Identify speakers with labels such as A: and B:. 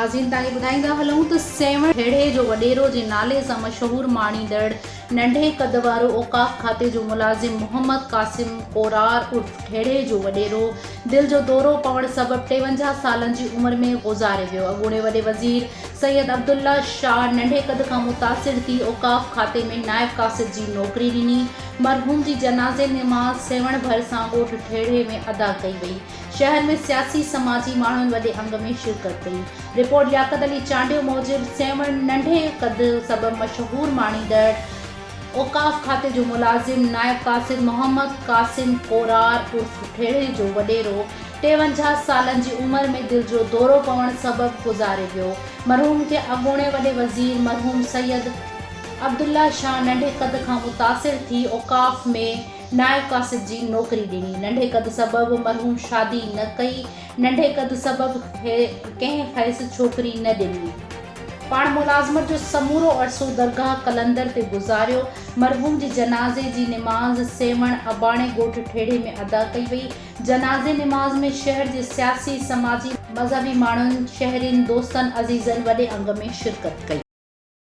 A: ناظرين توهان کي ٻڌائيندا هلون ته سيوهڻ ٺيڙهي جو وڏيرو جي نالي سان مشهور ماڻيندڙ ننڍي قد وارو اوقاف کاتي جو ملازم محمد قاسم ڪورار عرف ٺيڙهي جو وڏيرو دل جو دورو پوڻ سبب 53 سالن جي عمر ۾ گذاري ويو اڳوڻي وڏي وزير سيد عبدالله شاهه ننڍي قد کان متاثر ٿي اوقاف کاتي ۾ نائب قاصد جي نوڪري ڏني مرحوم جي جنازي نماز سيوهڻ ڀرسان ڳوٺ ٺيڙهي ۾ ادا ڪئي وئي شهر ۾ سياسي سماجي ماڻهن وڏي انگ ۾ شرڪت ڪئي. رپورٽ لياقت علي چانڊيو موجب سيوهڻ ننڍي قد سبب مشهور ماڻيندڙ اوقاف کاتي جو ملازم نائب قاصد محمد قاسم ڪورار عرف ٺيڙهي جو وڏيرو 53 سالن جي عمر ۾ دل جو دورو پوڻ سبب گذاري ويو. مرحوم کي اڳوڻي وڏي وزير مرحوم سيد عبدالله شاهه ننڍي قد کان متاثر ٿي اوقاف ۾ نائب قاصد جي نوڪري ڏني. ننڍي قد سبب مرحوم شادي نه ڪئي. ننڍي قد سبب ڪنهن کيس ڇوڪري نه ڏني. پاڻ ملازمت جو سمورو عرصو درگاهه قلندر تي گذاريو. مرحوم جي جنازي جي نماز سيوهڻ اباڻي ڳوٺ ٺيڙهي ۾ ادا ڪئي وئي. جنازي نماز ۾ شهر جي سياسي، سماجي، مذهبي ماڻهن، شهرين، دوستن، عزيزن وڏي انگ ۾ شرڪت ڪئي.